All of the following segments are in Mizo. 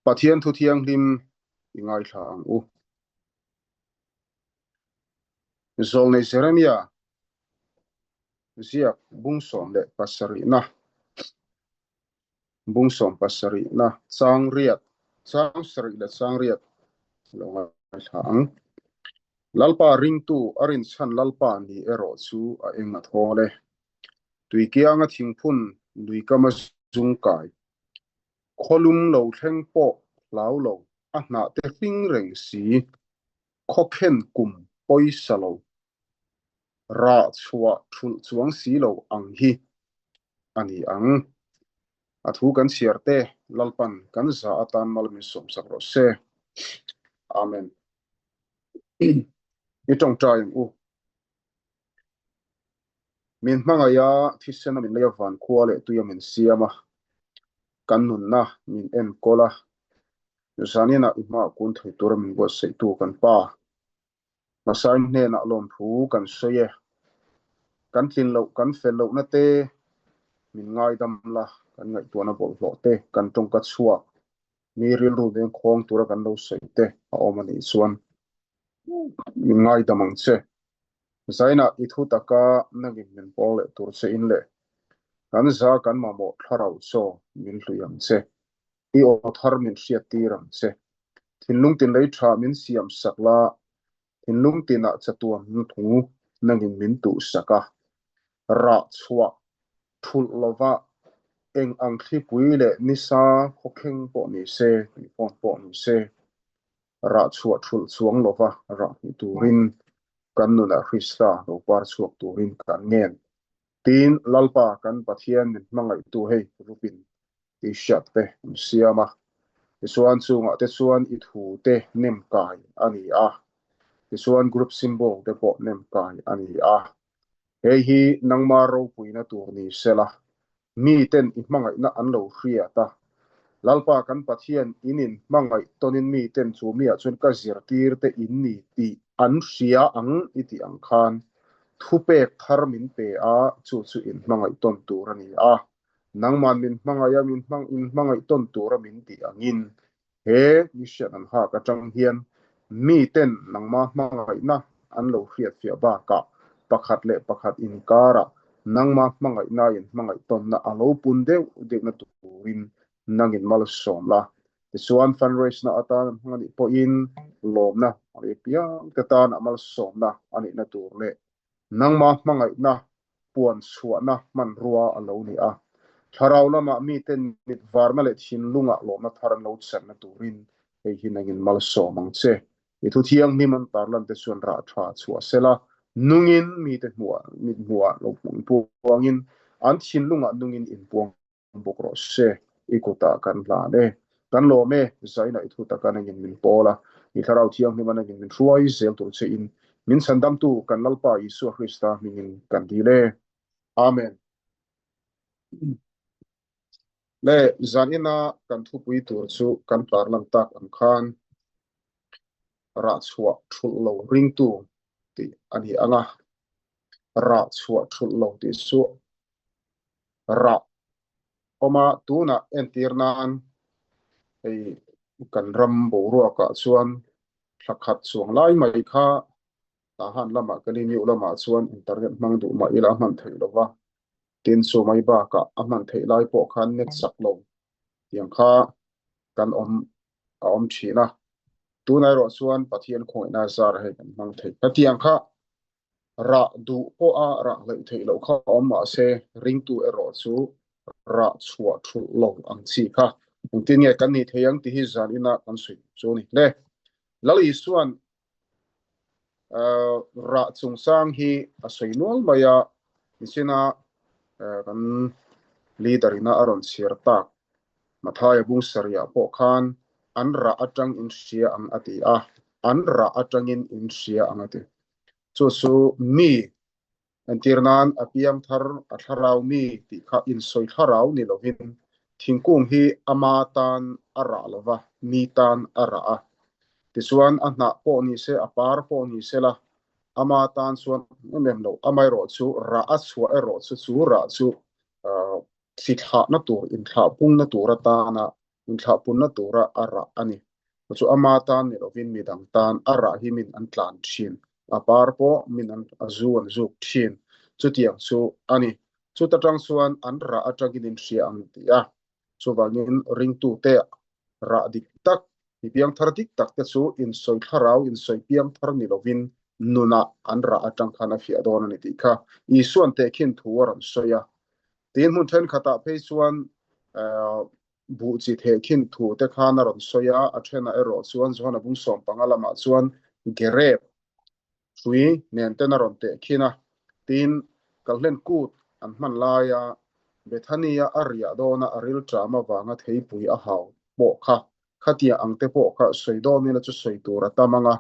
Pathian thu thianghlim i ngaithla ang u. Zawlnei Jeremia ziak bung 17na bung 17na chang riat chang sarih leh chang riat lo ngaithla ang. Lalpa ringtu a rinchhan Lalpa ni erawh chu a eng a thawl e. Tuikianga thingphun luikama zung kai Khawlum lo thleng pawh hlau lo, a hnah te hring reng si, khawkhen kum pawisa lo, rah chhuah thulh chuang si lo ang hi a ni ang. A thu kan chhiar te Lalpan kan za atan mal min sawmsak rawh se. Amen. I tawngtai ang u. Min hmangaih a, thisena min lei a van khua leh tuia min siam a, kan nunna min enkawl a, zaninah i hmaah kun thei tura min buatsaihtu kan Pa Hmasain hnenah lawmthu kan sawi e. Kan tlin loh, kan fel lohna te min ngaidam la, kan ngaihtuahna bawlhhlawh te, kan tawngka chhuak, mi rilru vengkhawng tura kan lo sawi te a awm a nih chuan min ngaidam ang che. Zainah i thu taka nangin min pawl leh tur che in leh kan za kan mamawh thlarau chaw min hlui ang che. I aw thar min hriat tir ang che. Thinlung tin lei tha min siam sak la, thinlung tinah chatuan thu nangin min tuh sak a. Rah chhuah thulh lova eng ang thlipui leh nisa khawkheng pawh ni se, tuifawn pawh ni se, rah chhuah thulh chuang lova rah hmu turin kan nunah Krista lo par chhuak turin kan ngen. Tin, Lalpa kan Pathian min hmangaihtu hei rupin t-shirt te an siam a, tichuan chungah te chuan i thu te nem kai a ni a, tichuan group symbol te pawh nem kai a ni a. Hei hi nangma ropuina tur ni sela, miten i hmangaihna an lo hriat a. Lalpa kan Pathian in in hmangaih tawnin miten chu miah chuan ka zirtir te in ni tih an hria ang i tih ang khan thupek thar min pe a, chu chu in hmangaih tawn tur a ni a. Nangman min hmangaih a, min hmang in hmangaih tawn tura min tih angin He ni hriat an hak atang hian miten nangma hmangaihna an lo hriatfiah bakah pakhat leh pakhat inkarah nangma hmangaihnain hmangaih tawnna a lo pun deuh deuhna turin nangin malsawm la. Tichuan fundraise-na atan an hmang anih pawhin lawmna a ri piang te tan a malsawmna a nihna tur leh nangma hmangaihna puan chhuahna hmanrua a lo ni a. Thlarau lamah miten mit varna leh thinlungah lawmna thar an lo chenna turin hei hi nangin malsawm ang che. I thu thianghlim an tarlan te chuan rah tha chhuah sela, nungin mite hmuhah mit hmuhah lo inpuangin an thinlungah nungin inpuang bawk rawh se, i kutah kan hlan e. Kan lawm e, Zaina i thu taka nangin min pawl a, i Thlarau Thianghlima nangin min hruai zel tur che in, min chhandamtu kan Lalpa Isua Krista hmingin kan dil e. Amen. Le, zanina kan thupui tur chu kan tarlan tak ang khan rah chhuah thulh lo ringtu tih a ni ang a, rah chhuah thulh lo tih chu rah awm a, tunah entir nan hei kan ram boruakah chuan thla khat chuang lai mai kha Tahan lamah Kalimiu lamah chuan internet hmang duh mah ila a hman theih lo va, tin chu mai bakah a hman theih lai pawh khan net sak lo tiang kha kan awm a awm thin a, tunah erawh chuan Pathian khawngaihna zar hei kan hmang thei. Hetiang kha Rah duh pawha rah hleih theih loh kha awm mah se, ringtu erawh chu rah chhuah thulh lo ang chi kha engtin nge kan nih thei ang tih hi zan ina kan sawi chu a ni hle. Lal Isua'n rah chungchang hi a sawi nual mai a, nichina kan leader ina a rawn chhiar tak Mathaia bung sarihah pawh khan an rah atang in hria ang a ti a, an rah atangin in hria ang a ti. Chu chu mi entir nan a piang thar a thlarau mi tih kha insawi thlarau ni lovin thingkung hi ama tan a rah lova, mi tan a rah a. Tichuan a hnah pawh ni se, a par pawh ni se la, ama tan chuan em em lo, amaherawh chu rah a chhuah erawh chu chu rah chu thithlahna tur, inthlahpungna tur atana. Inthlahpunna tura a rah a ni. Chu chu ama tan ni lovin midang tan a rah hi min an tlan thin. A par pawh min an a zu an zuk thin. Chutiang chu a ni. Chuta tang chuan an rah atangin in hria ang ti a. Chuvangin ringtute rah dik tak, mi piangthar dik tak te chu insawi thlarau, insawi piangthar ni lovin nunah an rah atang khan a fiah dawn a ni tih kha Isua'n tehkhin thu a rawn sawi a. Tin, hmun thenkhatah phei chuan buh chi thehkhin thu te khan a rawn sawi a, a thenah erawh chuan Johana bung 15 lamah chuan Gerep hrui nen ten a rawn tehkhin a. Tin, Kalhlen kut an hman laia Bethania a riah dawna a rilṭam avanga theipui a hau pawh kha, khatiang ang te pawh kha sawi dawn ila chu sawi tur a tam ang a,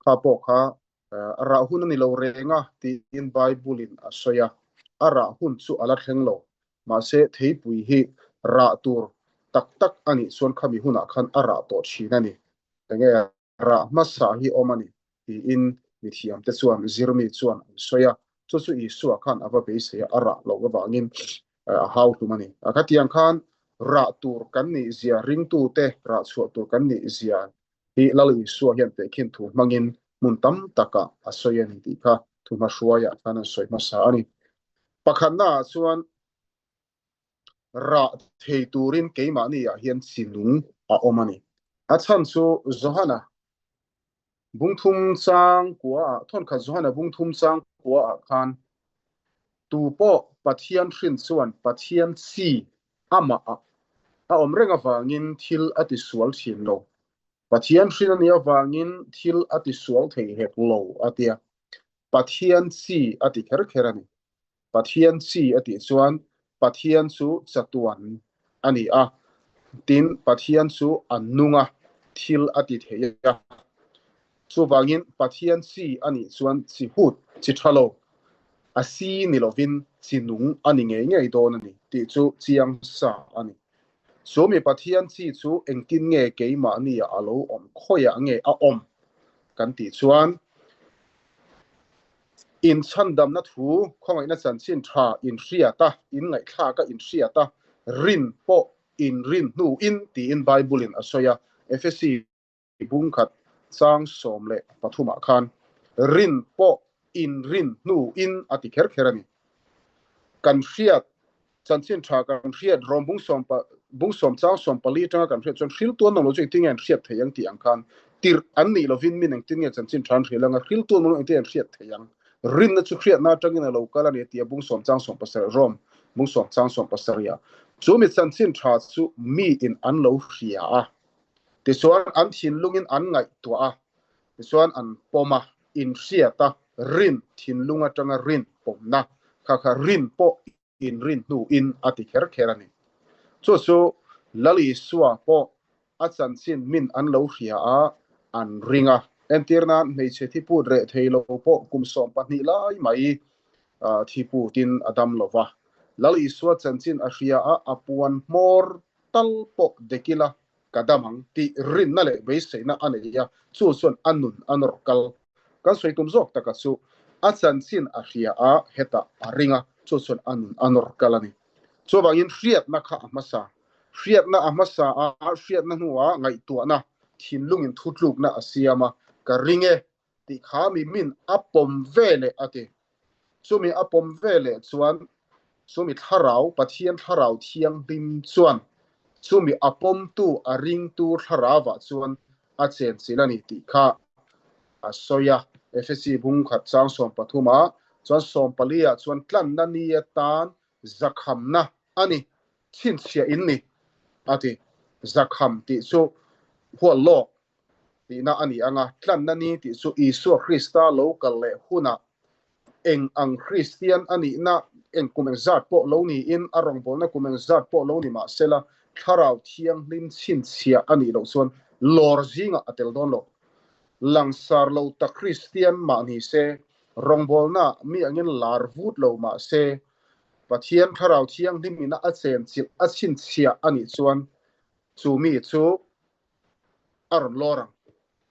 kha pawh kha a rah hun a ni lo reng a tiin Bible-in a sawi a, a rah hun chu a la thleng lo. Mahse, theipui hi rah tur tak tak a nih chuan khami hunah khan a rah tawh thin a ni. Enge rah hmasa hi awm a ni tiin mithiamte chuan zirmi chuan an sawi a, chu chu Isua khan a va beisei a, a rah loh avangin a hau hlum a ni. A khatiang khan rah tur kan nih zia, ringtute rah chhuah tur kan nih zia hi Lal Isua hian tehkhin thu hmangin hmun tam takah a sawi a ni tih kha thuhmahruaiah khan an sawi hmasa a ni. Pakhatnaah chuan rah thei turin keimahni ah hian chi nung a awm a ni. A chhan chu Johana bungthum chang kua ah, thawnkhat Johana bungthum chang kua ah khan tu pawh Pathian hrin chuan Pathian chi amah ah a awm reng avangin thil a ti sual thin lo. Pathian hrin a nih avangin thil a ti sual thei hek lo a tia. Pathian chi a ti kher kher a ni. Pathian chi a tih chuan Pathian chu chatuan a ni a, tin Pathian chu a nung a, thil a ti thei a. Chuvangin Pathian chi a nih chuan chi hut, chi tha lo, a si ni lovin chi nung a ni ngei ngei dawn a ni tih chu chiang sa a ni. Chu mi Pathian chi chu engtin nge keimahnia a lo awm, khawiah nge a awm kan tih chuan, Inchhandamna thu, khawngaihna chanchin tha inhriat a, inngaihthlak a inhriat a, rin pawh inrin hnuin tiin Bible-in a sawi a, Efesi bungkhat chang 13 ah khan rin pawh inrin hnuin a ti kher kher a ni. Kan hriat Chanchin tha kan hriat rawm bung sawm pa bung sawm chang sawm pali atanga kan hriat chuan hriltu an awm lo chu engtin nge an hriat thei ang tih ang khan tirh an nih lovin min engtin nge chanchin tha an hrilh anga hriltu an awm lo engtin an hriat thei ang rinna chu hriatna atangin a lo kal a ni tia bung sawm chang sawm pasarih rawm bung sawm chang sawm pasarih ah chu mi chanchin tha chu mi in an lo hria a tichuan an thinlungin an ngaihtuah a tichuan an pawm a inhriat a rin thinlung atanga rin pawmna kha kha rin pawh inrin hnuin a ti kher kher a ni. Chu chu Lal Isua pawh a chanchin min an lo hria a, an ring a. Entir nan hmeichhe thiput reh thei lo pawh kum 12 lai mai thiputin a dam lo va. Lal Isua chanchin a hria a, a puan hmawr tal pawh dek ila ka dam ang tih rinna leh beiseina a nei a, chu chuan a nun a nawr kal. Kan sawi tum zawk taka chu a chanchin a hria a, hetah a ring a, chu chuan a nun a nawr kal a ni. Chuvangin hriatna kha a hmasa. Hriatna a hmasa a, hriatna hnuah ngaihtuahna, thinlungin thutlukna a siam a, ka ring e tih kha mi min a pawm ve leh a ti. Chumi a pawm ve leh chuan chumi thlarau, Pathian thlarau thianghlim chuan chumi a pawmtu, a ringtu thlarauvah chuan a chenchilh a ni tih kha a sawi a. Efesi bung khat chang 13 ah chuan 14 ah chuan tlanna ni atan zakhamna a ni, chhinchhiah in ni a ti. Zakham tih chu hual lawk tihna a ni ang a, tlanna ni tih chu Isua Krista lo kal leh hunah eng ang Kristian a nihna eng kum eng zat pawh lo niin a rawngbawlna kum eng zat pawh lo ni mah sela Thlarau Thianghlim chhinchhiah a nih loh chuan lawr zingah a tel dawn lo. Langsar lo tak Kristian mah ni se, rawngbawlna mi angin lar vut lo mah se, Pathian Thlarau Thianghlim ina a chenchilh a chhinchhiah a nih chuan chu mi chu a rawn lawr ang,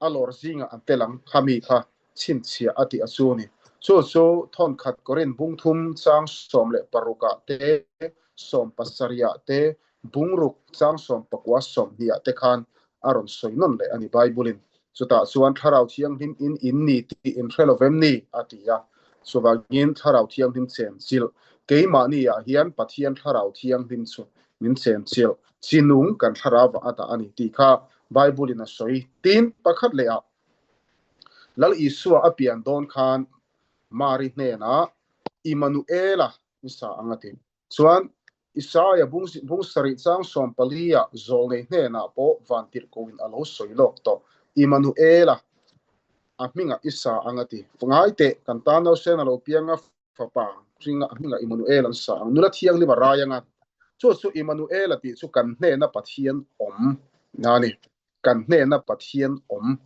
a lawr zingah an tel ang, kha mi kha chhinchhiah a tih a chu a ni. Chu chu thawnkhat Korin bung thum chang 16 ah te, 17 ah te. Bungruk chang 19 20ah te khan a rawn sawi nawn leh a ni Bible-in. Chutah chuan Thlarau Thianghlim in in ni tih in hre lo vem ni? a ti a. Chuvangin Thlarau Thianghlim chenchilh keimahni-ah hian Pathian Thlarau Thianghlim chu min chenchilh chi nung kan thlarauah a dah a ni tih kha Bible-in a sawi. Tin, pakhat lehah Lal Isua a pian dawn khan Mari hnenah Immanuela i sa ang a ti. Chuan, Isaia bung bung sarih chang 14 ah zawlnei hnenah pawh vantirhkohin a lo sawi lawk tawh. Immanuela, a hmingah i sa ang a ti. Ngai teh, kan tan nausen a lo piang a, fapa hringa a hmingah Immanuel an sa ang. Nula thianghlim a rai ang a. Chu chu Immanuela tih chu kan hnena Pathian awm a ni. Kan hnena Pathian awm.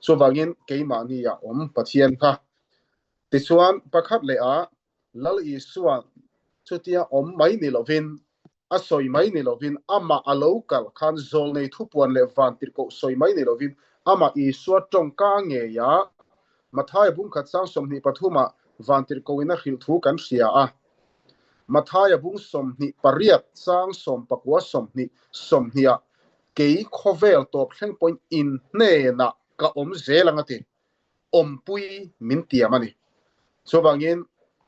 Chuvangin keimahni ah awm Pathian kha. Tichuan, pakhat leh ah Lal Isua chutia awm mai ni lovin, a sawi mai ni lovin, amah a lo kal khan zawlnei thupuan leh vantirhkoh sawi mai ni lovin, amah Isua tawngka ngeia Mathaia bungkhat sang 23 ah vantirhkohin a hrilh thu kan hria a. Mathaia bung 28 sang 19 20 20 ah kei khawvel tawp thleng pawhin in hnenah ka awm zel ang a ti. awmpui min tiam a ni. Chuvangin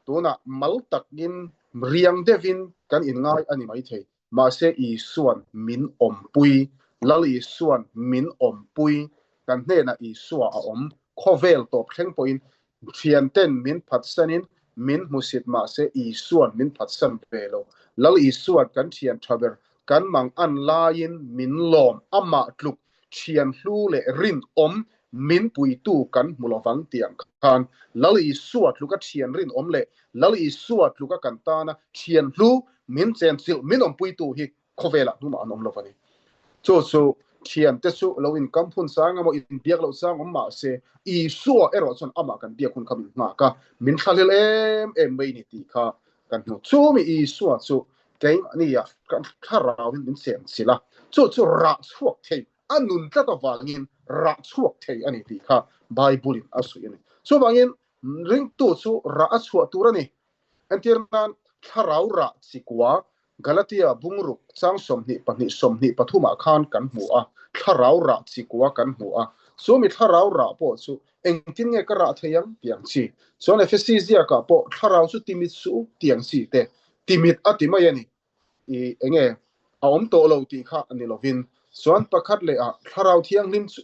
tunah mal takin riang deuhin kan inngai a ni maithei. Mahse Isua'n min awmpui, Lal Isua'n min awmpui, kan hnenah Isua a awm, khawvel tawp thleng pawhin thianten min phatsanin min hmusit mahse Isua'n min phatsan ve lo. Lal Isua'n kan thian tha ber, kan mang an laiin min lawm, amah tluk Thian hlu leh rinawm min puitu kan hmu lovang tih ang khan Lal Isua tluka thian rinawm leh Lal Isua tluka kan tana thian hlu min chenchilh min awmpuitu hi khawvelah hnumah an awm lo a ni. Chu chu thiante chu lo inkam phun chang emaw inbiak loh chang awm mah se Isua erawh chuan amah kan biak hun kha min nghak a, min thlahlel em em mai ni tih kha kan hmu. Chumi Isua chu keimahnia kan thlarauin min chenchilh a, chu chu rah chhuak thei, a nun tlat avangin rah chhuak thei a ni tih kha Bible-in a sawi a ni. Chuvangin ringtu chu rah a chhuah tur a ni. Entir nan thlarau rah chikua Galatia bungruk chang 22 23 ah khan kan hmu a, thlarau rah chikua kan hmu a. Chumi thlarau rah pawh chu engtin nge ka rah thei ang tih ang chi. Chuan Efesi ziakah pawh thlarau chu timit suh u tih ang chi te timit a ti mai a ni. I enge a awm tawh lo tih kha a ni lovin chuan pakhat leh ah thlarau thianghlim chu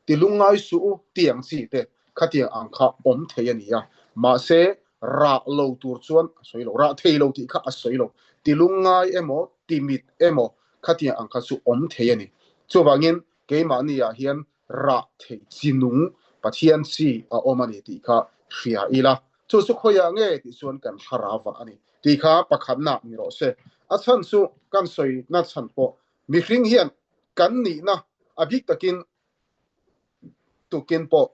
ti lungngai suh u tih ang chi te khatiang ang kha awm thei a ni a. Mahse rah lo tur chuan a sawi lo, rah thei lo tih kha a sawi lo. Ti lungngai emaw timit emaw khatiang ang kha chu awm thei a ni. Chuvangin keimahni ah hian rah thei chi nung Pathian chi a awm a ni tih kha hria ila. Chu chu khawiah nge tih chuan kan thlarau vah a ni tih kha pakhatna ni rawh se. A chhan chu kan sawina chhan pawh mihring hian kan nihna a bik takin tukin pawh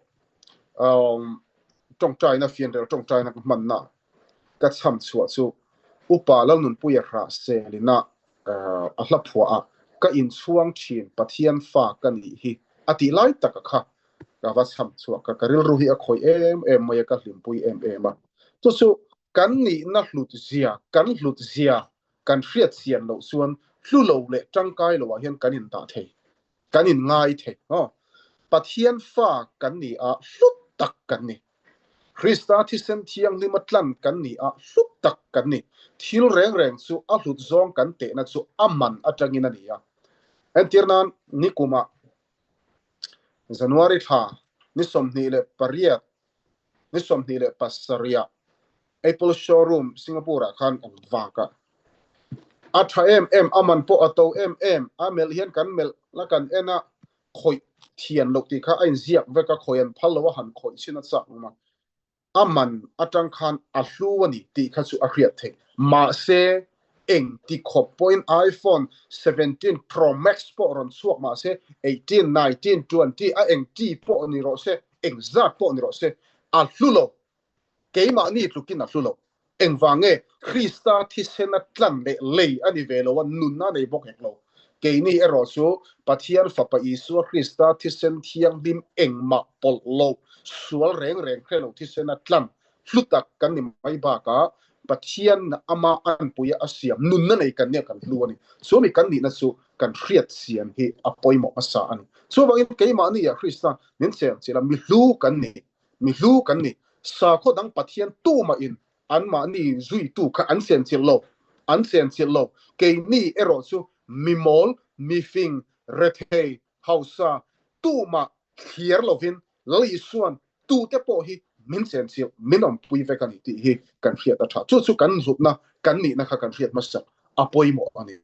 tawngtaina fianrel tawngtaina ka hmanna ka chham chhuah chu upa Lalnunpuia hrah selina a hla phuah a ka inchhuang thin Pathian fa ka nih hi a tih lai taka kha ka va chham chhuak a, ka rilru hi a khawih em em mai a, ka hlimpui em em a. Chu chu kan nihna hlut zia, kan hlut zia kan hriat chian loh chuan hlu lo leh tangkai loah hian kan indah thei, kan inngai thei. Aw, Pathian fa kan ni a, hlu tak kan ni. Krista thisen thianghlima tlan kan ni a, hlu tak kan ni. Thil reng reng chu a hlut zawng kan tehna chu a man atangin a ni a. Entir nan, nikumah January thla ni 28 ni 27 ah Apple showroom Singapore ah khan kan vak a. A tha em em, a man pawh a to em em, a melh hian kan melh la kan en a, khawih thian loh tih kha a inziak vek a, khawih an phal lo a han khawih chin a chak awm a. A man atang khan a hlu a ni tih kha chu a hriat theih. Mahse, eng ti khawp pawhin iPhone 17 Pro Max pawh rawn chhuak mahse, 18, 19, 20 a eng ti pawh ni rawh se, eng zat pawh ni rawh se, a hlu lo. Keimahni tlukin a hlu lo. Engvang nge Krista thisena tlan leh lei a ni ve lo a, nunna a nei bawk hek lo. Keini erawh chu Pathian Fapa Isua Krista thisen thianghlim engmah pawlh lo, sual reng reng hre lo thisena tlan hlu tak kan ni mai bakah. Pathian ama anpuia a siam nunna nei kan nia kan hlu a ni. Chumi kan nihna chu kan hriat siam hi a pawimawh hmasa a ni. Chuvangin keimahnia Krista min cheng chilh a, mi hlu kan ni, mi hlu kan ni. Sakhaw dang Pathian tumahin anmahni zuitu kha an chenchilh lo, an chenchilh lo. Keini erawh chu mi mawl, mi fing, rethei, hausa tumah thliar lovin Lal Isua'n tute pawh hi min chenchilh, min awmpui vek a ni tih hi kan hriat a tha. Chu chu kan hlutna, kan nihna kha kan hriat hmasak a pawimawh a ni.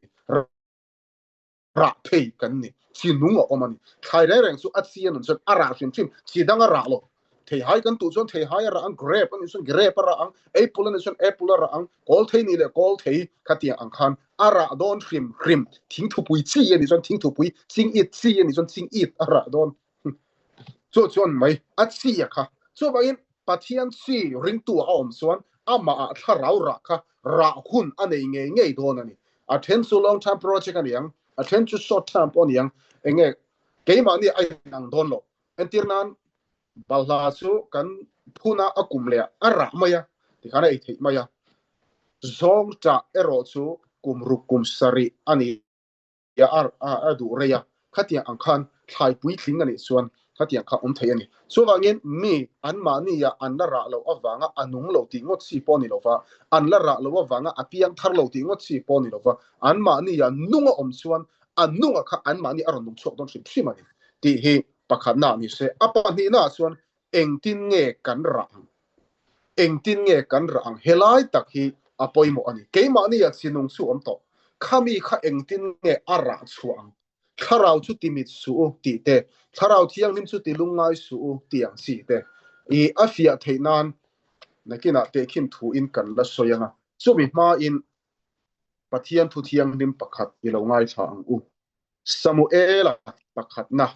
Rah thei kan ni. Chi nung a awm a ni. Thlai reng reng chu a chi a nun chuan a rah hrim hrim, chi dang a rah lo. Theihai kan tuh chuan theihai a rah ang, grape a nih chuan grape a rah ang, apple a nih chuan apple a rah ang, kawl thei nih leh kawl thei khatiang ang khan a rah dawn hrim hrim. Thingthupui chi a nih chuan thingthupui, ching it chi a nih chuan ching it a rah dawn. Chu chuan mai a chi a kha. Chuvangin Pathian chi ringtu a awm chuan amah ah thlarau rah kha rah hun a nei ngei ngei dawn a ni. A then chu long term project a ni ang, a then chu short term pawh a ni ang. Enge keimahni a inang dawn lo. Entir nan balhla chu kan phun a, a kum leh ah a rah mai a, tikhan a ei theih mai a. Zawng tah erawh chu kum ruk kum sarih a ni. a duh rei a, khatiang ang khan thlai puitling a nih chuan khatiang kha awm thei a ni. Chuvangin mi anmahnia an la rah loh avanga a nung lo tih ngawt chi pawh a ni lo va, an la rah loh avanga a piang thar lo tih ngawt chi pawh a ni lo va, anmahnia nung a awm chuan a nunga kha anmahni a rawn nung chhuak dawn hrim hrim a ni tih hi pakhatna ni se. A pahnihnaah chuan Engtin nge kan rah ang? Engtin nge kan rah ang? Helai tak hi a pawimawh a ni. Keimahni a chinung chu awm tawh. Khami kha engtin nge a rah chhuah ang? Thlarau chu ti mit suh u tih te, Thlarau Thianghlim chu ti lungngai suh u tih ang chi te i a fiah theih nan nakinah tehkhin thuin kan la sawi ang a. Chumi hmain Pathian Thu Thianghlim pakhat i lo ngaithla ang u. Samuela pakhatna.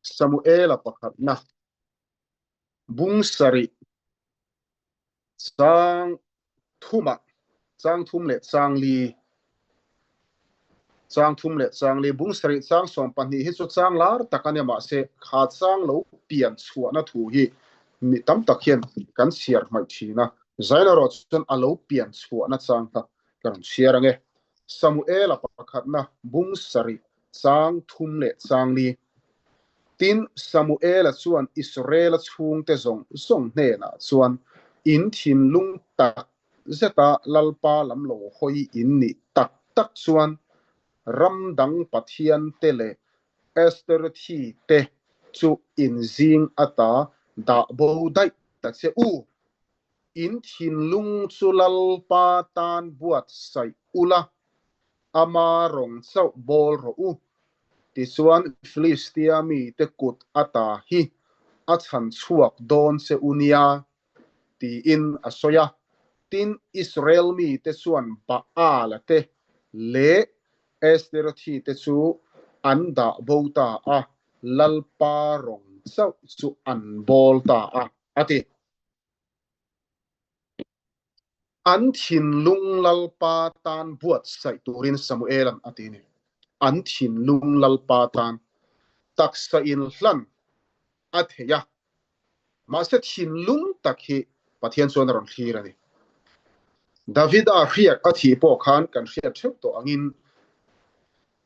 Samuela pakhatna bung sarih chang thumah chang thum leh chang li chang thum leh chang li bung sarih chang 12 hi chu chang lar tak a nia mahse kha chang lo pian chhuahna thu hi mi tam tak hian kan chhiar hmaih thin a zain erawh chuan a lo pian chhuahna chang kha ka rawn chhiar ange Samuela pakhatna bung sarih chang thum leh chang li. Tin, Samuela chuan Israela chhungte zawng zawng hnenah chuan, In thinlung tak zeta Lalpa lam lo hawi in nih tak tak chuan ram dang pathiante leh Asterothi te chu in zing ata dah bo daih ta che u. In thinlung chu Lalpa tan buatsaih ula, Ama rawng chauh bawl rawh u. Tichuan Filistia mite kut ata hi a chhan chhuak dawn che u nia, tiin a sawi a. Tin, Israel mite chuan Baal-a te leh Asterothi te chu an dah bo ta a, Lalpa rawng chauh chu an bawl ta a, a ti. An thinlung Lalpa tan buatsaih turin Samuela'n a ti a ni. An thinlung Lalpa tan taksa inhlan a thei a, mahse thinlung tak hi Pathian chuan a rawn thlir a ni. Davida hriak a thih pawh khan kan hriat theuh tawh angin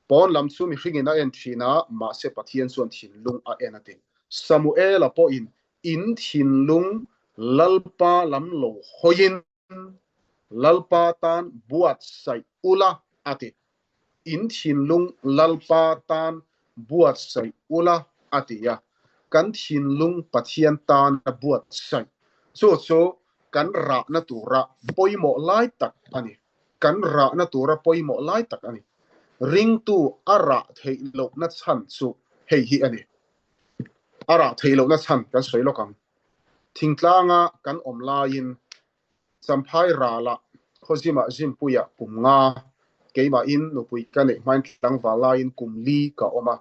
pawn lam chu mihringin a en thin a, mahse Pathian chuan thinlung a en a ti. Samuela pawhin In thinlung Lalpa lam lo hawiin Lalpa tan buatsaih ula a ti. In thinlung Lalpa tan buatsaih ula a ti a. Kan thinlung Pathian tana buatsaih chu chu kan rahna tura pawimawh lai tak a ni. Kan rahna tura pawimawh lai tak a ni. Ringtu a rah theih lohna chhan chu hei hi a ni. A rah theih lohna chhan kan sawi lawk ang. Thingtlanga kan awm laiin Champhai ralah Khawzimah Zimpuiah kum nga, keimahin nupui ka neih hmain tlangval laiin kum li ka awm a,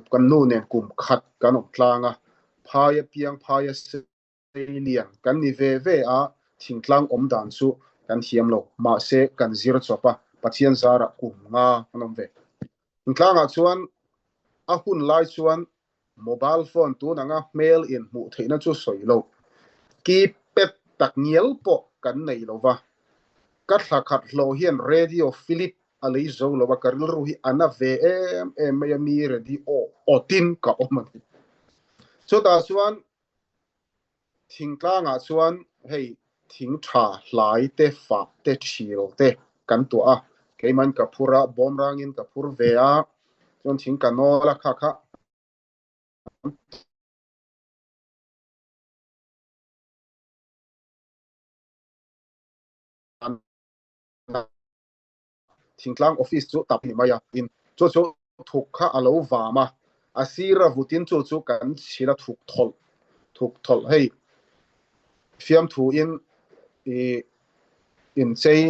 kan nu nen kum khat kan awm tlang a, phaia piang phaia Seilian kan ni ve ve a, thingtlang awm dan chu kan thiam lo, mahse kan zir chawp a, Pathian zarah kum nga kan awm ve. Thingtlangah chuan a hun lai chuan mobile phone tun anga hmel in hmuh theihna chu sawi lo, keypad tak. takngial pawh kan nei lo va. Ka thla khat hlawh hian radio Philip a lei zo lo a, ka rilru hi a na ve em em mai a, mi radio awtin ka awm a ni. Chutah chuan Thingtlangah chuan hei thing tha hlai te, fah te, thil te kan tuah a, keimahin ka phur a, bawmrangin ka phur ve a, chuan thing ka nawl a, kha kha Thingtlang office chu tap ni mai a, tin chu chu thuk kha a lo vam a, a sir a vutin chu chu kan chhil a thuk thawlh thuk thawlh hei fiamthu in i inchei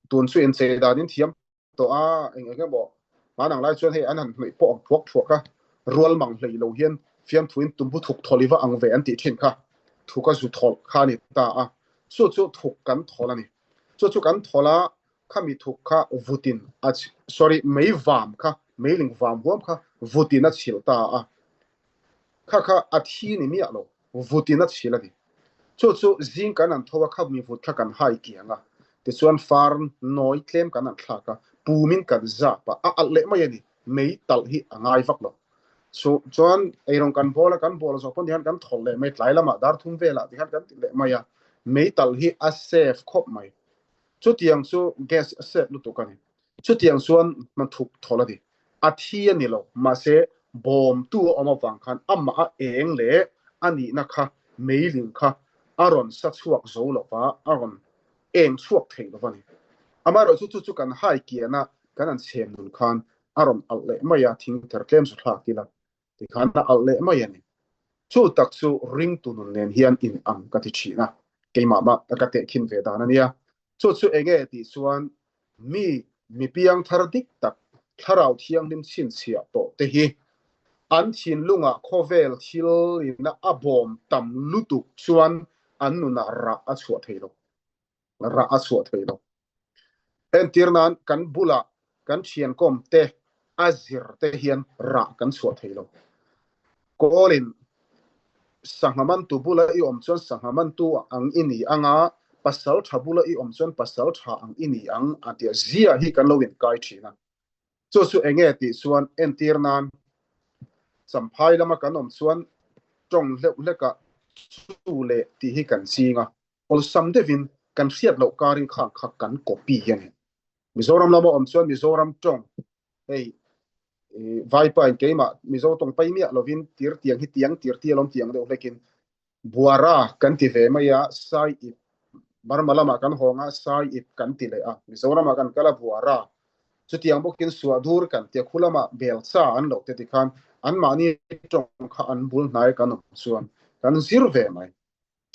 tun chu inchei dan in thiam tawh a, eng eng emaw hmanang lai chuan hei an han hnawih pawh ang phuak phuak a, rual mang hlei lo hian fiamthu in tumbu thuk thawlh i va ang ve an tih thin kha thuk a zu thawlh kha a ni ta a, chu chu thuk kan thawlh a ni. Chu chu kan thawlh a, khami thuk kha vutin a sorry mei vam kha meiling vam huam kha vutin a chhilh ta a, kha kha a thi ni miah lo, vutin a chhilh a ni. Chu chu zing kan han tho a, khami vut kha kan hai kiang a, tichuan far nawi tlem kan han thlak a, pumin kan zap a, a alh leh mai a ni, mei talh hi a ngai vak lo. Chu chuan eirawng kan bawl a, kan bawl zawh pawn tihian kan thawlh leh mai, tlai lamah dar thum velah tihian kan ti leh mai a, mei talh hi a safe khawp mai. Chutiang chu gas a safe lutuk a ni. Chutiang chuan hnathuk thawlh a ni. A thi a ni lo, mahse bawmtu a awm avang khan amah a eng leh a nihna kha meiling kha a rawn sa chhuak zo lo va, a rawn eng chhuak thei lo va ni. Amaherawhchu chu chu kan hai kiana kan han chhem nun khan a rawn alh leh mai a, thing ther tlem chu thlak ila tikhan a alh leh mai a ni. Chu tak chu ringtu nun nen hian in ang ka ti thin a, keimah mah ka tehkhin ve dan a nia. Chu chu enge tih chuan mi mi piang thar dik tak thlarau thianghlim chhinchhiah tawh te hi an thinlungah khawvel thil in a bawm tam lutuk chuan an nunah rah a chhuah thei lo. Rah a chhuah thei lo. Entir nan kan bulah kan thiankawm te a zir te hian rah kan chhuah thei lo. Kawlin sangha mantu bula i awm chuan sangha mantu ang i ni ang a, pasal tha bula i awm chuan pasal tha ang i ni ang a tia zia hi kan lo inkai thin a. Chu chu enge tih chuan entir nan Champhai lama kan awm chuan tawng hleuh hlekah chu leh tih hi kan ching a. Awlsam deuhin kan hriat loh karin khang kha kan copy a ni. Mizoram lama awm chuan Mizoram tawng hei Vaipa in keimah Mizo tawng pai miah lovin tir tiang hi tiang tir ti alawm tiang deuh hlekin Buara kan ti ve mai a, Sai ip Burma lamah kan hawng a, Sai ip kan ti leh a, Mizoramah kan kal a Buara chutiang bawkin Suahdur kan ti a, khu lamah Belcha an lo te tikhan anmahni tawng kha an bul hnai kan awm chuan kan zir ve mai.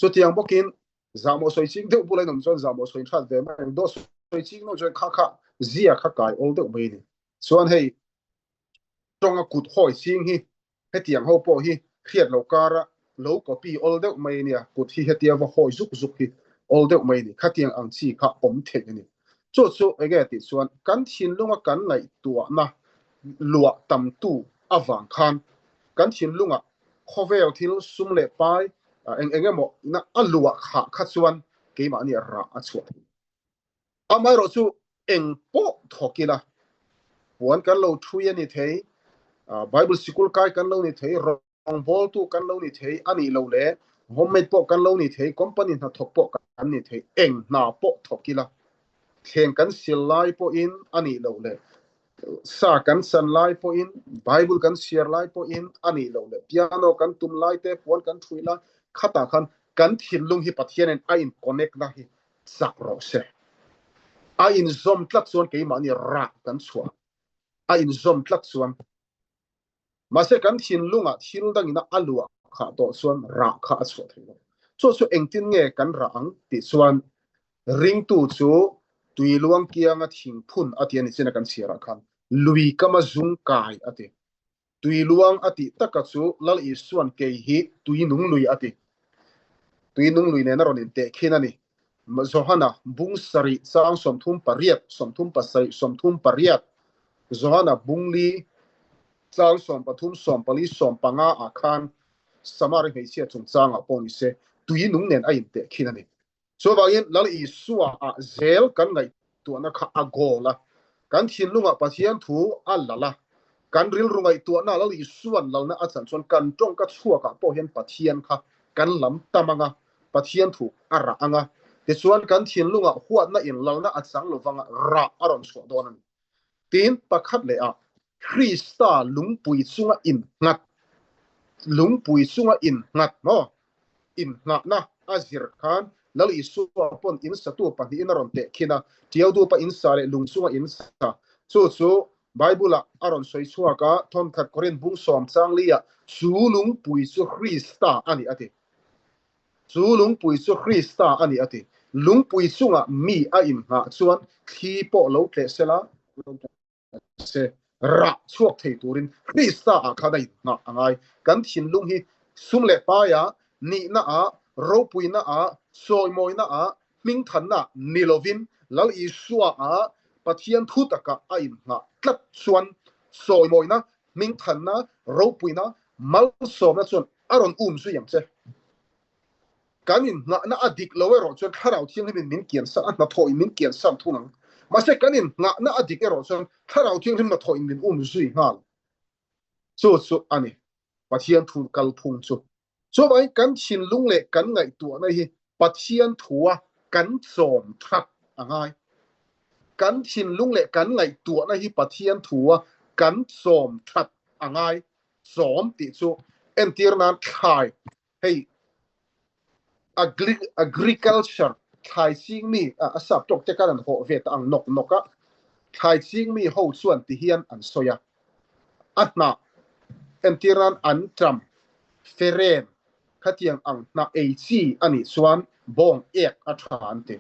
Chutiang bawkin zahmawh sawi ching deuh bula in awm chuan zahmawh sawi hrat ve mai ang. Dawt sawi ching loh chuan kha kha zia kha kai awl deuh mai a ni. Chuan hei tawnga kut hawi ching hi hetiang ho pawh hi hriat loh kara lo copy awl deuh mai a nia. Kut hi hetia va hawi zuk zuk hi awl deuh mai a ni. Khatiang ang chi kha awm theih a ni. Chu chu enge tih chuan kan thinlunga kan ngaihtuahna luah tamtu avang khan kan thinlungah khawvel thil sum leh pai eng eng emaw ina a luah khah kha chuan keimahni rah a chhuah thei. Amaherawh chu eng pawh thawk ila, puan kan lo thui a ni thei, Bible sikul kai kan lo ni thei, rawngbawltu kan lo ni thei a nih loh leh homemade pawh kan lo ni thei, company hnathawk pawh kan ni thei, eng hna pawh thawk ila, thleng kan sil lai pawhin a nih loh leh Sa kan san lai pawhin, Bible kan chhiar lai pawhin, a nih loh leh piano kan tum lai te, puan kan thui lai, khatah khan kan thinlung hi Pathianin a in connect na hi chak rawh se. A inzawm tlat chuan keimahni rah kan chhuah. A inzawm tlat chuan. Mahse kan thinlungah thil dangin a luah khah tawh chuan rah kha a chhuah thei lo. Chu chu engtin nge kan rah ang tih chuan ringtu chu tui luang kianga thing phun a ti a ni chin a kan chhiarah khan lui kama zung kai a ti. Tui luang a tih taka chu Lal Isuan kei hi tui nung lui a ti. Tui nung lui nen a rawn intehkhin a ni. Johana bung sarih chang 38, 37, 38, Johana bung li chang 13, 14, 15 ah khan Samari hmeichhia chungchangah pawh ni se tui nung nen a intehkhin a ni. Chuvangin Lal Isua ah zel kan ngaihtuahna kha a goal a, kan thinlungah Pathian thu a lal a, kan rilru ngaihtuahna Lal Isua'n lalna a chan chuan kan tawngka chhuakah pawh hian Pathian kha kan lam tam ang a, Pathian thu a rah ang a, tichuan kan thinlungah huatna in lalna a chang lovanga rah a rawn chhuah dawn a ni. Tin, pakhat leh ah Krista lungpui chunga innghat, lungpui chunga innghat maw? Innghahna a zir khan Lal Isua pawn in satu pahnihin a rawn teh khin a, Tiaudupa in sa leh lung chunga in sa. Chu chu Bible-ah a rawn sawi chhuak a, thawnkhat Korinth bung sawm changli-ah chu lungpui chu Krista a ni a ti. Chu lungpui chu Krista a ni a ti. Lungpui chungah mi a inngah chuan thli pawh lo tleh sela, se, rah chhuak thei turin Krista ah khan a inngah a ngai. Kan thinlung hi sum leh paia, nihna ah, ropuina ah, sawimawina ah, hmingthanna ah ni lovin Lal Isua ah Pathian thu takah a inngah tlat chuan sawimawina, hmingthanna, ropuina, malsawmna chuan a rawn um zui ang che. Kan innghahna a dik lo erawh chuan Thlarau Thianghlimin min kiansan, a hnathawhin min kiansan thung ang. Mahse kan innghahna a dik erawh chuan Thlarau Thianghlim hnathawhin min um zui nghal. Chu chu a ni Pathian thu kalphung chu. Chuvangin kan thinlung leh kan ngaihtuahna hi Pathian thua kan chawm that a ngai. Kan thinlung leh kan ngaihtuahna hi Pathian thua kan chawm that a ngai. Chawm tih chu entir nan thlai hei agriculture thlai ching mi a sap tawk te khan an hawh ve ta ang nawk nawk a, thlai ching mi ho chuan ti hian an sawi a, a hnah entir nan an ṭam feren khatiang ang hnah ei chi a nih chuan bawng ek a ṭha an ti,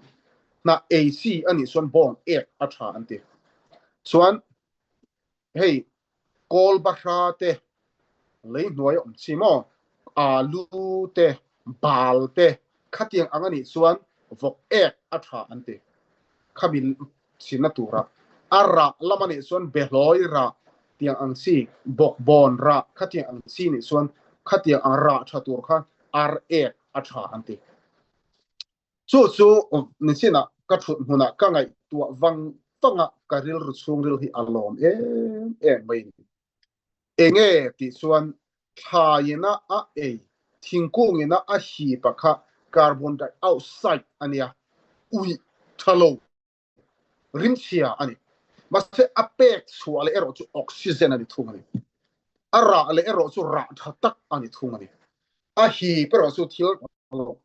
hnah ei chi a nih chuan bawng ek a ṭha an ti chuan hei Kawl bahra te, lei hnuai awm chi maw, alu te, bal te khatiang ang a nih chuan vawk ek a tha an ti. Khami chhinna tura a rah lam a nih chuan behlawi rah tiang ang chi, bawkbawn rah khatiang ang chi nih chuan khatiang ang rah tha tur kha ar ek a tha an ti. Chu chu nichinah ka thut hmunah ka ngaihtuah vang vang a, ka rilru chhungril hi a lawm em em mai a ni. Enge tih chuan thlaiina a ei, thingkungina a hip a kha carbon dioxide a nia, uih tha lo. rimchhia a ni. Mahse a pek chhuah leh erawh chu oxygen a ni thung a ni. A rah leh erawh chu rah tha tak a ni thung a ni. A hip erawh chu thil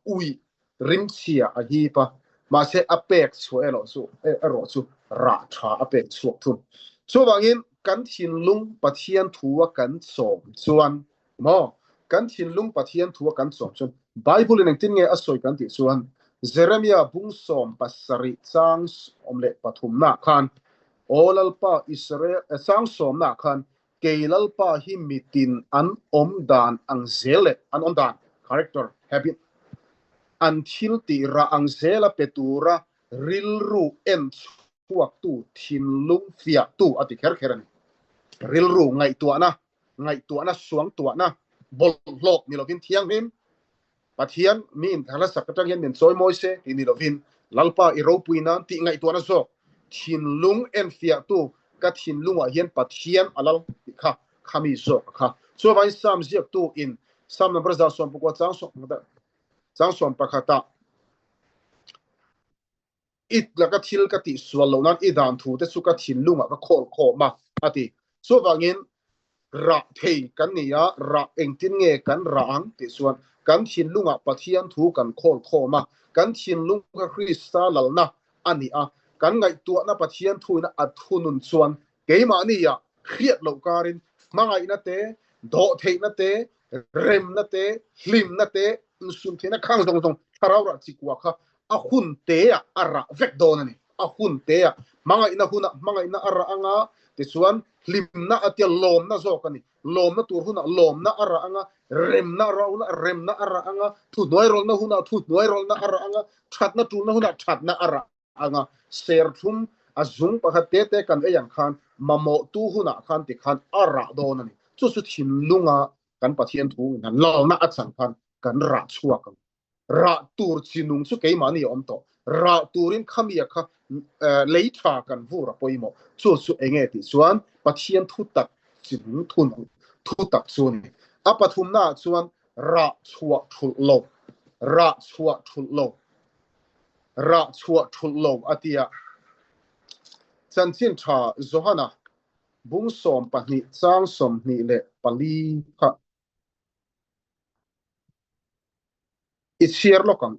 uih rimchhia a hip a, mahse a pek chhuah erawh chu erawh chu rah tha a pek chhuak thung. Chuvangin kan thinlung Pathian thu a kan chawm chuan Maw? Kan thinlung Pathian thu a kan chawm chuan Bible in engtin nge a sawi kan tih chuan Jeremia bung 17 chang 13 nah khan Aw Lalpa Israel chang 10 nah khan kei Lalpa hi mitin an awm dan ang zel leh an awm dan, character, habit, an thil tih rah ang zela pe tura rilru en chhuaktu thinlung fiahtu a ti kher kher a ni. Rilru ngaihtuahna ngaihtuahna, suangtuahna, bawlhhlawh ni lovin thianghlim Pathian miin thla sak atang hian min chawi mawi se tih ni lovin Lalpa i ropui nan tih ngaihtuahna zawk thinlung enfiahtu ka thinlungah hian Pathian a lal tih kha khami zawk a kha. Chuvangin Psalm ziaktu in Psalm number 119 chang 11 ah I laka thil ka tih sual loh nan i dan thu te chu ka thinlungah ka khawl khawm a, a ti. Chuvangin rah thei kan ni a, rah engtin nge kan rah ang tih chuan kan thinlungah Pathian thu kan khawl khawm a, kan thinlung kha Krista lalna a ni a, kan ngaihtuahna Pathian thuina a thunun chuan keimahnia hriat loh karin hmangaihna te, dawhtheihna te, remna te, hlimna te, insumtheihna khang zawng zawng thlarau rah chikua kha a hun teah a rah vek dawn a ni. A hun teah hmangaihna hunah hmangaihna a rah anga, tichuan hlimna a tia lawmna zawk a ni. Lawmna tur hunah lawmna a rah anga, remna a rah hunah remna a rah anga, thuhnuairawlhna hunah thuhnuairawlhna a rah anga, thatna tulna hunah thatna a rah anga, serthlum a zung pakhat te te kan ei ang khan mamawhtu hunah khan tikhan a rah dawn a ni. Chu chu thinlunga kan Pathian thu in han lalna a chan khan kan rah chhuak ang. Rah tur chi nung chu keimahni a awm tawh. Rah turin khamia kha lei tha kan vur a pawimawh. Chu chu enge tih chuan Pathian thu tak chi nung thu nung thu tak chu a ni. A pathumnaah chuan rah chhuah thulh lo, rah chhuah thulh lo, rah chhuah thulh lo a ti a. Chanchin tha Johana bung 12 chang 24 kha I chhiar lawk ang.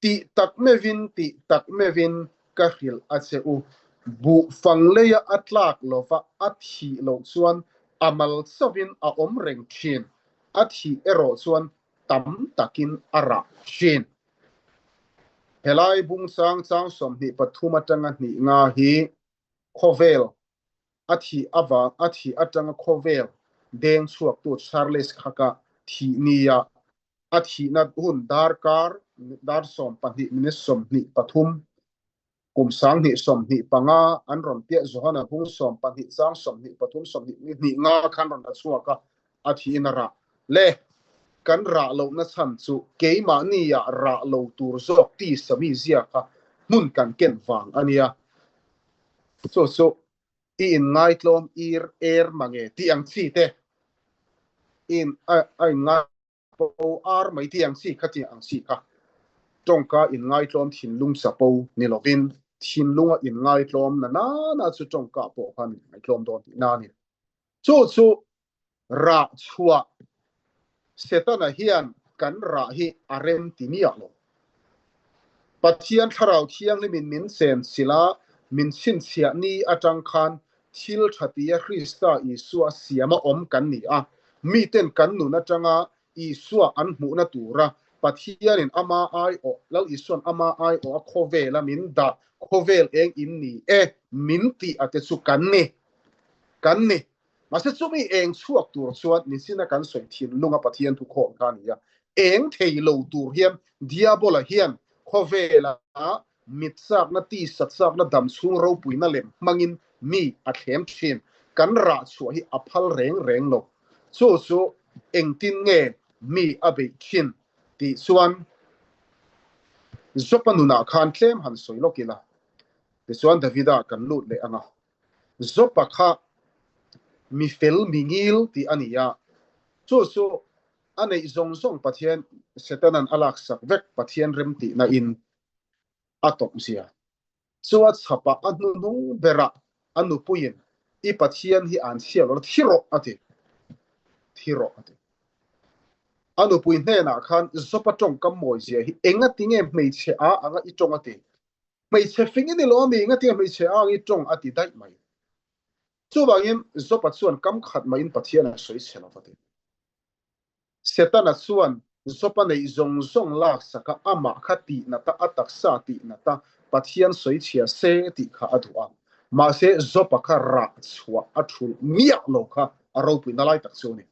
Tih tak meuhin, tih tak meuhin ka hrilh a che u. Buh fang leia a tlak lova a thih loh chuan a mal chauhin a awm reng thin, a thih erawh chuan tam takin a rah thin. Helai bung chang chang 23 atanga hnih nga hi khawvel A thih avang a thih atanga khawvel deng chhuaktu Charles Khaka thih nia a thihna hun darkar dar 12 minute 23 kum 2025 an rawn piah Johana bung 12 chang 23 22 nga khan rawn la chhuak a, a thihin a rah le. Kan rah lohna chhan chu keimahnia rah lo tur zawk tisa mi zia kha hmun kan ken vang a nia. Chu chu i inngaitlawm ir er mange tih ang chi te, i in a inngaipo ar mai tih ang chi kha tih ang chi kha tawngka inngaitlawm thinlung chapo ni lovin thinlunga inngaitlawm na nana chu tawngka pawh khan inngaitlawm dawn tihna a ni. Chu chu rah chhuah Setana hian kan rah hi a rem ti miah lo. Pathian Thlarau Thianghlimin min chen chilh a, min chhinchhiah ni atang khan thil tha tia Krista Isua siama awm kan ni a. Miten kan nun atanga Isua an hmuhna tura Pathianin ama aiawh, Lal Isuan ama aiawh a khawvela min dah, khawvel eng in ni e min tih a te chu kan ni. Kan ni. Mahse chumi eng chhuak tur chuan nichina kan sawi thinlunga Pathian thukhawm kha a ni a. Eng thei lo tur hian Diabola hian khawvela mit chakna, tisa chakna, dam chhung ropuina lem hmangin mi a thlem thin. Kan rah chhuah hi a phal reng reng lo. Chu chu engtin nge mi a beih thin tih chuan Jopa nunah khan tlem han sawi lawk ila. Tichuan Davida kan lut leh ang a. Jopa kha mi fel mi ngil tih a ni a, chu chu a neih zawng zawng Pathian Setanan a laksak vek Pathian remtihna in a tawp zia. Chu a chhapah a hnuhnung berah a nupuiin i Pathian hi an chhiat lo thi rawh a ti. Thi rawh a ti. A nupui hnenah khan Jopa tawngkam mawi zia hi engatinge hmeichhe a anga i tawng a ti. Hmeichhe fing i ni lo ami? Ngatinge hmeichhe ang i tawng a ti daih mai. Chuvangin Jopa chuan kam khat mahin Pathian a sawi chhe lo va ti. Setana chuan Jopa neih zawng zawng laksak a, amah kha tih nat a, a taksa tih nat a, Pathian sawi chhia se tih kha a duh a. Mahse Jopa kha rah chhuah a thulh miah lo kha a ropuina lai tak chu a ni.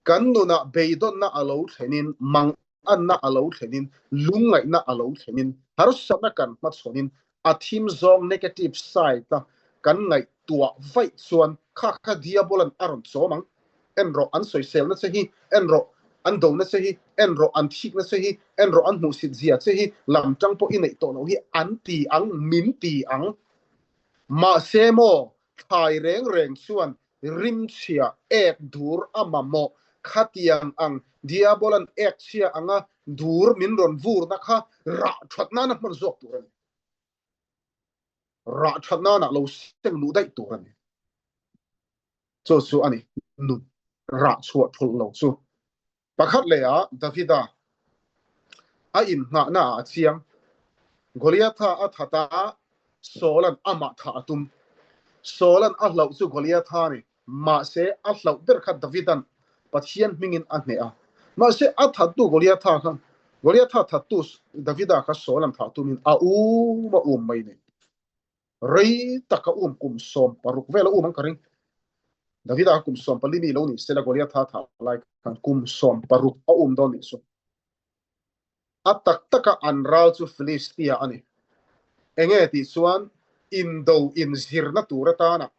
Kan nunah beidawnna a lo thlenin mang anna a lo thlenin, lungngaihna a lo thlenin, harsatna kan hmachhawnin, a thim zawng, negative side, a kan ngaihtuah vaih chuan kha kha diabolan a rawn chawm ang. En rawh, an sawiselna che hi, en rawh, an dona che hi, en rawh, an thikna che hi, en rawh, an hmuhsit zia che hi, lam tang pawh i neih tawh loh hi an ti ang, min ti ang. Mahse maw, thlai reng reng chuan rimchhia ek dur a mamawh khatiang ang Diabolan ek chhia anga dur min rawn vurna kha rah that nana hman zawk tur a ni. Rah that nana lo seng luh daih tur a ni. Chu chu a ni nun rah chhuah thulh lo chu. Pakhat leh ah Davida a inngahna ah a chiang. Goliatha a that a, Saula'n amah thah a tum. Saula'n a hlauh chu Goliatha a ni, mahse a hlauh ber kha Davida'n Pathian hmingin a hneh a. Mahse a thattu Goliatha kha, Goliatha thattu Davida kha Saula'n thah tumin a um a um mai nei. Rei tak a um kum 16 vel a um ang ka ring. Davida kha kum 14 mi lo ni sela Goliatha thah lai khan kum 16 a um dawn nih chu. A tak taka an ral chu Philistia a ni. Enge tih chuan indo inzirna tur atana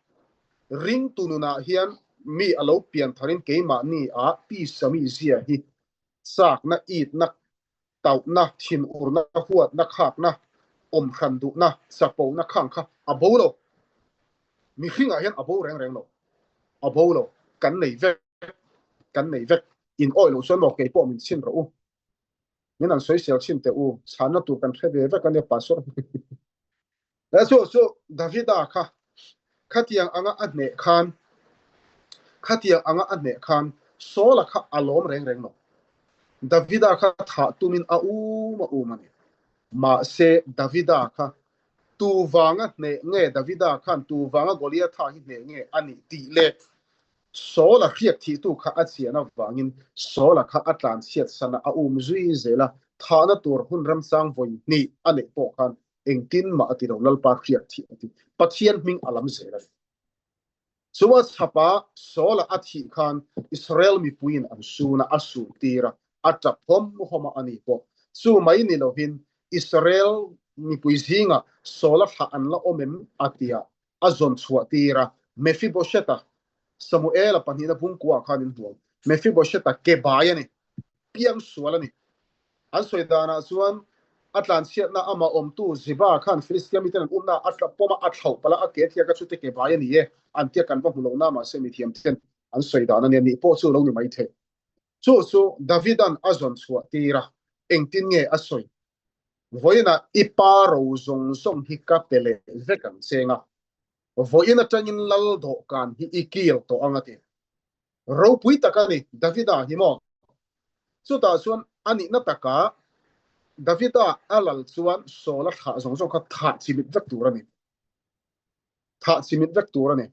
ringtu nunah hian mi a lo pian tharin keimahni ah tisa mi zia hi chakna itna. Tauhna, thinurna, huatna, khakna, awm hran duhna, chapona khang kha a bo lo. Mihringah hian a bo reng reng lo. A bo lo. Kan nei vek. Kan nei vek. In awih loh chuan maw kei pawh min chhin rawh u. Min an sawisel chhin teh u. Chhanna tur kan hre ve vek a nia Pastor. Chu chu Davida kha khatiang anga a hneh khan khatiang anga a hneh khan Saula kha a lawm reng reng lo. Davida kha thah tumin a um a um a ni. Mahse Davida kha tu vanga hneh nge Davida khan tu vanga Goliatha hi hneh nge a nih tih leh Saula hriak thihtu kha a chian avangin Saula kha a tlanchhiat san a, a um zui zel a, thahna tur hun ramchang vawi hnih a neih pawh khan engtin mah a ti lo, Lalpa hriak thih a ti. Pathian hming a lam zel a ni. Chua chhapa Saula a thih khan Israel mipuiin an sun a, a sun tir a, a tap hawm hawm a, a ni pawh. Chu mai ni lovin Israel mipui zingah Saula thlah an la awm em a tia a zawn chhuah tir a, Mephibosheth-a, Samuel-a pahnihna bungkuaah khan in hmuam. Mephibosheth-a ke bai a ni, piang sual a ni. An sawi danah chuan a tlanchhiatna amah awmtu Ziba khan Filistia miten an umna a pawm a, a thlauh palh a, a ke thiak a chute ke bai a ni e an tia kan va hmu lo na mahse mithiam ten an sawi dan a nia nih pawh chu lo ni maithei. Chu chu Davida'n a zawn chhuah tir a, engtin nge a sawi? Vawiinah i pa ro zawng zawng hi ka pe leh vek ang cheng a, vawiin atangin lal dawhkan hi i kil tawh ang a ti. Ropui tak a ni, Davida hi maw? Chutah chuan a nihna takah Davida a lal chuan Saula thlah zawng zawng kha thah chimit vek tur a ni. Thah chimit vek tur a ni.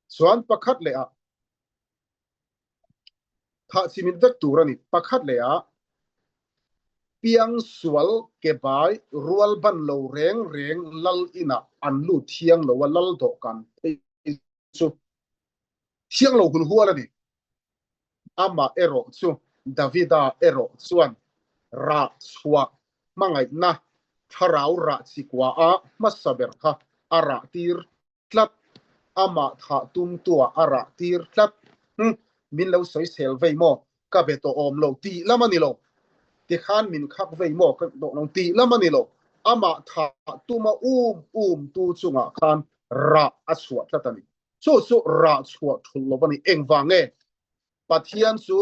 Chuan pakhat leh ah Thah chimit vek tur a ni. Pakhat leh ah piang sual ke bai rual ban lo reng reng lal inah an lut thiang lo a, lal dawhkan phei chu thiang lo hul hual a ni. Amah erawh chu Davida erawh chuan rah chhuah hmangaihna thlarau rah chikua a hmasa ber kha a rah tir tlat, amah thah tumtuah a rah tir tlat. Hm, min lo sawisel vei maw? Ka be tawh awm lo tih lam a ni lo. Tikhan min khak vei maw? Ka tawh lo tih lam a ni lo. Amah thah tuma um um tu chungah khan rah a chhuah tlat a ni. Chu chu rah chhuah thulh lo a ni. Engvang nge? Pathian chu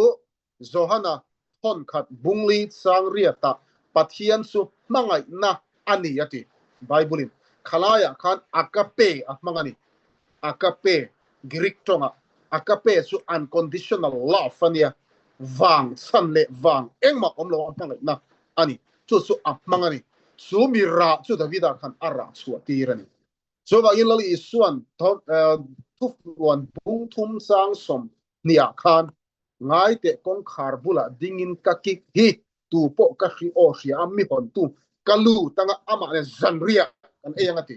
Johana thawnkhat bungli sangriatah Pathian chu hmangaihna a ni a ti. Bible-in khalaiah khan agape a hmang a ni. Agape, Greek tawngah agape chu unconditional love a nia, vang chhan leh vang engmah awm lo a hmangaihna a ni. Chu chu a hmang a ni. Chu mi rah chu Davida khan a rah chhuah tir a ni. Chuvangin Lal Isuan thufuan bung thum sang 20 ah khan Ngaiteh kawngkhar bulah dingin ka kik hi tu pawh ka hri aw hria a, mi hawntu ka lu tanga amah nen zanriah kan ei ang a ti.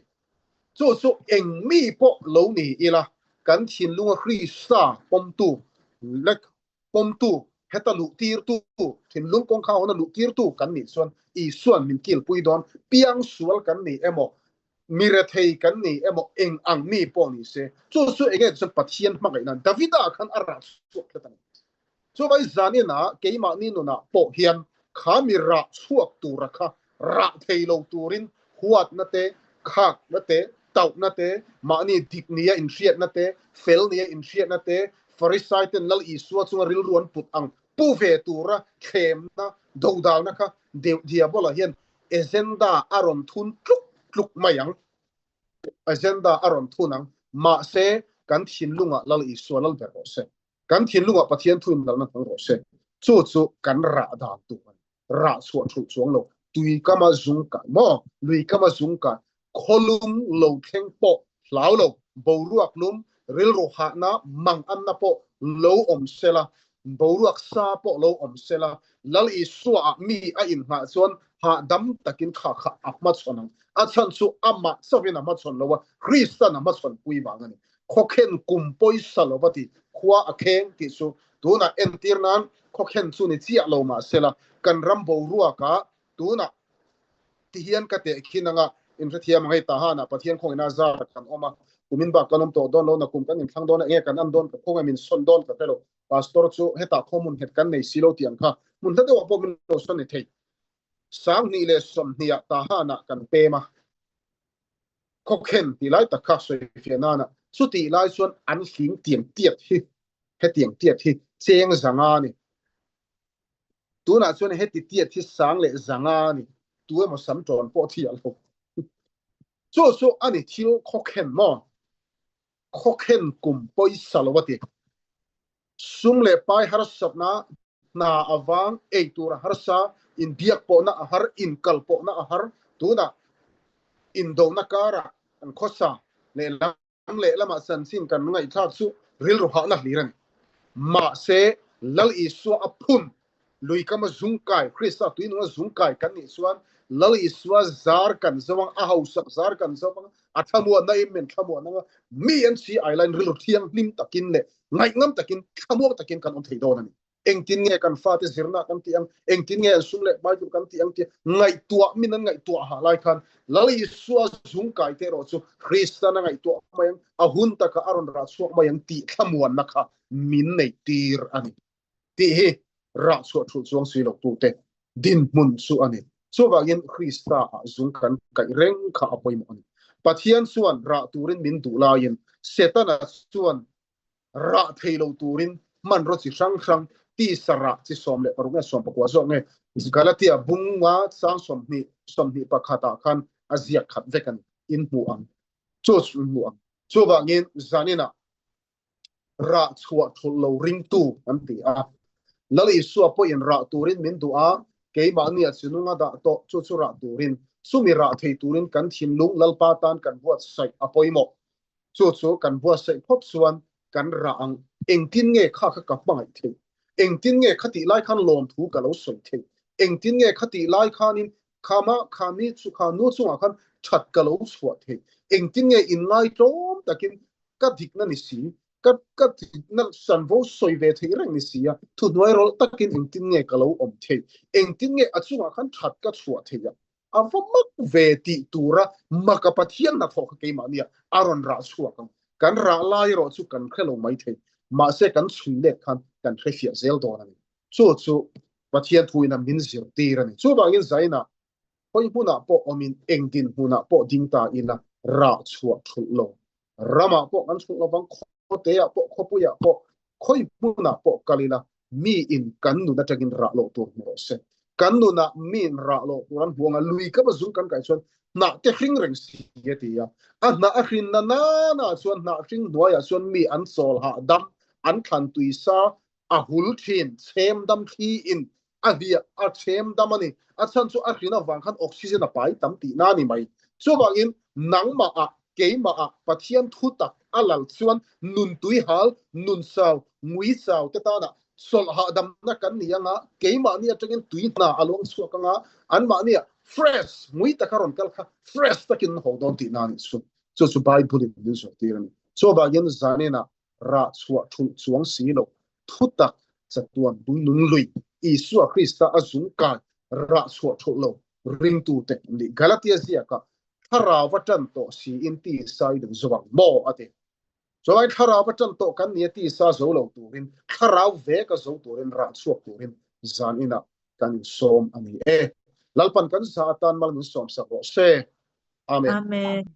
Chu chu eng mi pawh lo ni ila kan thinlunga Krista pawmtu lek pawmtu heta luhtirtu thinlung kawngkhar hawna luhtirtu kan nih chuan Isuan min kilpui dawn piang sual kan ni emaw Mi rethei kan ni emaw eng ang mi pawh ni se, chu chu enge chuan Pathian hmangaih nan Davida khan a rah chhuak tlat a ni. Chuvai zaninah keimahni nunah pawh hian kha mi rah chhuak tura kha rah thei lo turin huatna te, khakna te, tauhna te, mahni dik nia inhriatna te, fel nia inhriatna te, Farisai ten Lal Isua chunga rilru an put ang pu ve tura thlemna, dodalna kha Diabola hian Agenda a rawn thun tluk tluk mai ang. Agenda a rawn thun ang. Mahse, kan thinlungah Lal Isua lal ber rawh se. Kan thinlungah Pathian thuin lalna hmang rawh se. Chu chu kan rah dan tur a ni. Rah chhuah thulh chuang lo. Tui kama zung kai maw? Lui kama zung kai. Khawlum lo thleng pawh hlau lo. Boruak lum, rilru hahna, manganna pawh lo awm sela, Boruak sa pawh lo awm sela, Lal Isuaah mi a inngah chuan hahdam takin kha kha a hmachhawn ang. A chhan chu amah chauhin a hmachhawn lo a, Kristan a hmachhawn pui vang a ni. Khawkhen kum pawisa lo va ti, khua a kheng tih chu tunah entir nan khawkhen chu ni chiah lo mah sela, kan ram boruakah tunah ti hian ka tehkhin anga. Inhrethiam ang hei Tahan ah Pathian khawngin a zar kan awm a, kumin bak kan awm tawh dawn lo, nakum kan inthlang dawn a, enge kan an dawn ka khawnge min sawn dawn ka hre lo, Pastor chu hetah khaw hmun nghet kan nei si lo tih ang kha hmun hla deuhah pawh min lo sawn ni thei. 2020 ah Tahan ah kan pem a, khawkhen tih lai tak kha sawifiah nana chutih lai chuan an hling tiang tiat hi hetiang tiat hi cheng zanga a ni. Tunah chuan heti tiat hi sang leh zanga a ni. Tu emaw sam tawn pawh thi a lo. Chu chu a ni thil khawkhen maw? Khawkhen kum pawisa lo a ti. Sum leh pai harsatna hna a vang, ei tur a harsa, inbiak pawhna a har, inkal pawhna a har. Tunah indona karah kan khawsa lehlam lehlamah chanchin kan ngaihthlak chu rilru hahna hlir a ni. Mahse, Lal Isua a phun, lui kama zungkai, Krista tuinunga zungkai kan nih chuan Lal Isua zar kan zo ang, a hausak zar kan zo ang, a thlamuanna in min thlamuan ang a, mi an si ai laiin rilru thianghlim takin leh Ngaihnam takin, thlamuang takin kan awm thei dawn a ni. Engtin nge kan fate zirna kan tih ang, engtin nge an sum leh hmai tur kan tih ang tih ngaihtuah min an ngaihtuah hah lai khan Lal Isua zung kai te erawh chu Kristan a ngaihtuah mai ang, a hun taka a rawn rah chhuak mai ang tih thlamuanna kha min neih tir a ni. Tih hi rah chhuah thulh chuang si lo tute dinhmun chu a ni. Chuvangin Krista ah zung kan kaih reng kha a pawimawh a ni. Pathian chuan rah turin min duh laiin Setana chuan rah thei lo turin hmanraw chi hrang hrang tisa rah chi 16 nge 19 zawk nge Galatia bunga sang 20 21 ah khan a ziak khat vek a ni. In hmu ang. Chu chu in hmu ang. Chuvangin zaninah rah chhuah thulh lo ringtu an ti a. Lal Isua pawhin rah turin min duh a, keimahnia chinunga dah tawh chu chu rah turin, chumi rah thei turin kan thinlung Lalpa tan kan buatsaih a pawimawh. Chu chu kan buatsaih phawt chuan kan rah ang. Engtin nge kha kha ka hmangaih theih? Engtin nge khatih lai khan lawmthu ka lo sawi theih? Engtin nge khatih lai khanin khama kha mi chu kha nu chungah khan that ka lo chhuah theih? Engtin nge inngai tlawm takin ka dikna ni si, ka ka dikna sanvo sawi ve theih reng ni si a, thuhnuai rawlh takin engtin nge ka lo awm theih? Engtin nge a chungah khan that ka chhuah theih a? A va mak ve tih tura maka Pathian hnathawh kha keimahnia a rawn rah chhuak ang. Kan rah lai erawh chu kan hre lo mai thei, mahse kan chhui let khan kan hre fiah zel dawn a ni. Chu chu Pathian thuin a min zirtir a ni. Chuvangin Zainah Khawi hmunah pawh awmin eng dinhmunah pawh ding ta ila rah chhuah thulh lo. Ramah pawh kan chhulh lovang, khawteah pawh, khawpuiah pawh, khawi hmunah pawh kal ila miin kan nun atangin rah loh tur hmu rawh se. Kan nunah miin rah loh tur an hmu anga lui kapa zung kan kai chuan hnah te hring reng si a ti a. A hnah a hrin na nana chuan hnah hring hnuaiah chuan mi an chawl hahdam, an thlan tui sa a hul thin, chhem dam thli in a hliah a chhem dam a ni. A chhan chu a hrin avang khan oxygen a pai tam tihna a ni mai. Chuvangin nangmah ah, keimah ah Pathian thu tak a lal chuan nun tui hal, nun sau, ngui sau te tana sawlh hahdamna kan ni anga, keimahni atangin tui hna a luang chhuak anga, anmahnia fresh, ngui taka rawn kal kha fresh takin an haw dawn tihna a nih chu. Chu chu Bible in min zawhtir a ni. Chuvangin zaninah rah chhuah thulh chuang si lo, thutak chatuan nung lui, Isua Krista a zung kai rah chhuah thulh lo ringtute an ni. Galatia ziakah thlarau a tan tawh siin tisa i dang zo ang maw? a ti. Chulai thlarau a tan tawh kan nia tisa zo lo turin, thlarau vek a zo turin rah chhuak turin zan inah kan insawm a ni e. Lalpan kan za atan mal min sawmsak rawh se. Amen. Amen.